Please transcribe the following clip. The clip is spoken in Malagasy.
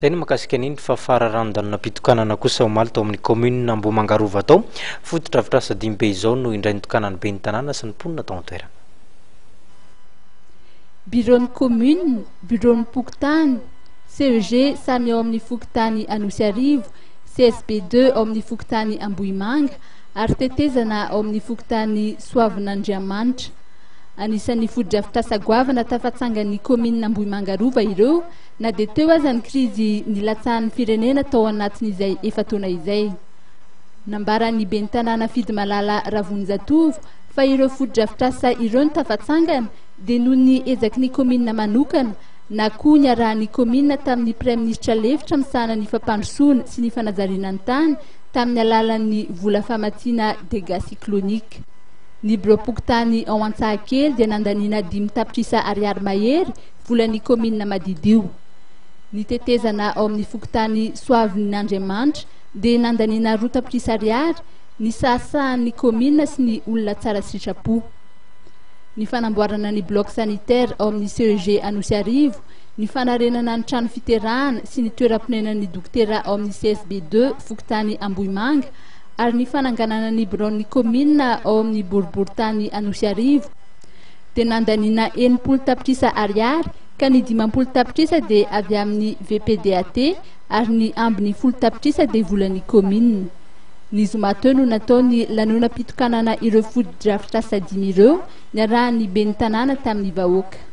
Izay ny mahakasika an'iny fa fararanon-danonam-pitokanana kosa omaly tao amin'ny kaominina Ambohimanga Rova tao. Fotodrafitrasa dimy be izao no indray nitokanan'ny ben'ny tanàna sy ny mponina tao an-toerana. Biraon'ny commune, biraon'ny pokontany, CEG samy ao amin'ny fokontany Anosiarivo, CSB ii ao amin'ny fokontany Ambohimanga ary tetezana ao amin'ny fokontany Soavinandriamanitra. Anisan'ny fotodrafitrasa goavana tafatsangan'ny kaominina Ambohimanga Rova ireo na dia teo aza ny krizy nilatsahan'ny firenena tao anatin'izay efa-taona izay. Nambaran'ny ben'ny tanàna Fidimalala Ravonjatovo fa ireo fotodrafitrasa ireo no tafatsangana dia noho ny ezaky ny kaominina manokana na koa niarahan'ny kaominina tamin'ny praiminisitra lefitra misahana ny fampandrosoana sy ny fanajariana ny tany tamin'ny alalan'ny vola famatsiana dégâts cycloniques. Ny biraom-pokontany ao Antsahakely dia nandaniana 5 tapitrisa ariary mahery volan'ny kaominina Madidio. Ny tetezana ao amin'ny fokontany Soavin'Andriamanitra dia nandaniana 2 tapitrisa ariary ny sahasahan'ny kaominina sy ny olona tsara sitrapo. Ny fanamboarana ny bloc sanitaire ao amin'ny CEG Anosiarivo, ny fanarenana ny trano fiterahana sy ny toeram-ponenan'ny dokotera ao amin'ny CSB ii fokontany Ambohimanga ary ny fananganana ny biraon'ny kaominina ao amin'ny boriborintany Anosiarivo dia nandaniana 60 tapitrisa ariary ka ny 50 tapitrisa dia avy amin'ny VPDAT ary ny ambiny 10 tapitrisa dia volan'ny kaominina. Ny zoma teo no natao ny lanonam-pitokanana ireo fotodrafitrasa dimy ireo niarahan'ny ben'ny tanàna tamin'ny vahoaka.